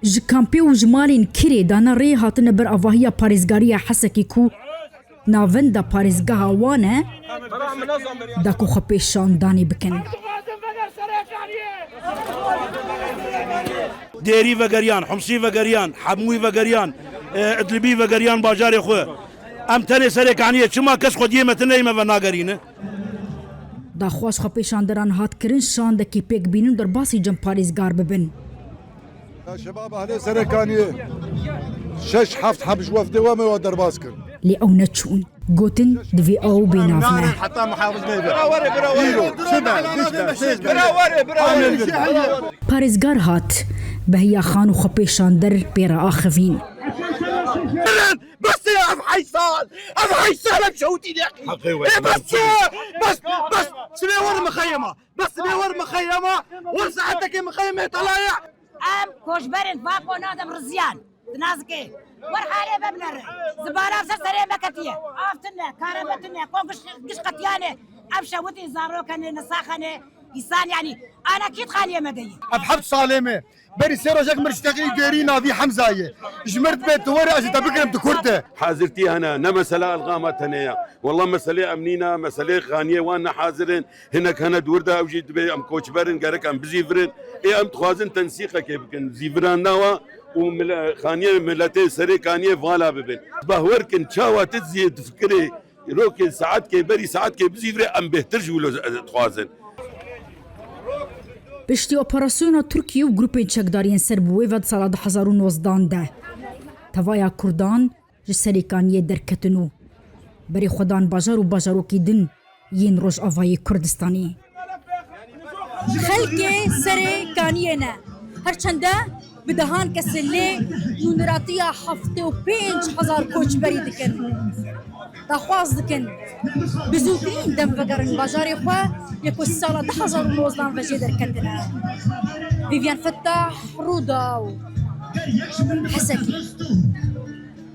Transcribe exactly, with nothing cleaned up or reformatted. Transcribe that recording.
Ji kampê û ji malên Kirê dana rê hatine ber avahiya parêzgariya Hesekê ku navenda parêzgeha wan e, da ku xwe pêşandanê bikin. Dêrî vegeriyan, Humsî vegeriyan, Hemûyî vegeriyan, e, Idlibî vegeriyan bajarê xwe. Em tenê serê kaniyê, çima kes xwediyê me tune me venagerîne? Daxwaz xwepêşanderan hat kirin şandekî pêk bînin û derbasî cem parêzgar bibin. Ya şebab ehlê Serê Kaniyê, şeş heft heb ji wefdê we me wa derbas kir. Lê ew neçûn. Gotin, divê ew bê nav me. Heta muhafiz neybe. Îro, çi be, diş be, sêz be. Parêzgar hat, behiya xan û xwepêşander pê re axivîn. Bes e, ev heşt sal! Ev heşt sal em şewitî ne. Heqê we. E, bes e! Bes, bes! Sibê wer mixeyema! Bes sibê wer mixeyema! Wer saetekê mixeyemê telaya! Em koçber in, va ko nadem riziyan. Dinazikê. Wer halê be binere. Zibana ser serê me ketiye. Av tune, karebe tune, ko giş, giş qetiyane. Em şewitî zarokene, nisaxene. Îsan yani, ana kît xaniye me de ye. Ev heft salê me. Berî sê rojek mir ji teqî Dêrî navî Hemza ye. Ji mir dibe tu were ez ê te bigirim tu Kurd e. Hazirtî hene, ne mesela elqama tenê ya. Wela meselê emnî ne, meselê xaniyê wan ne hazir in. Hinek hene di wir de ew jî dibê em koçber in, gerek em bizîvirin. Ê em dixwazin tensîqekê bikin. Zîvirandina wa û mile-, xaniyê miletê Serê Kaniyê vala bibin. Bahwer kin çawa tu zî difikirê Îrokê saetkê berî saetkê bizîvirê em bêhtir ji wilo dixwazin. Piştî operasyona Tirkiye û grûpên çekdariyên ser bi wê ve di sala du hezar û nozdan de tevaya Kurdan ji Serê Kaniyê derketin û berê xwe dan bajar û bajarokî din yên Rojavayê Kurdistanê. Xelkê Serê Kaniyê ne. Her çende bi dehan kes lê nûneratiya heftê û pênc hezar koçberî dikin. Daxwaz dikin bi zûtirîn dem vegerin bajarê xwe, yê ku sala du hezar û nozdan ve jê derketine. Vîvyen Fettah, Rûdaw, Hesekî.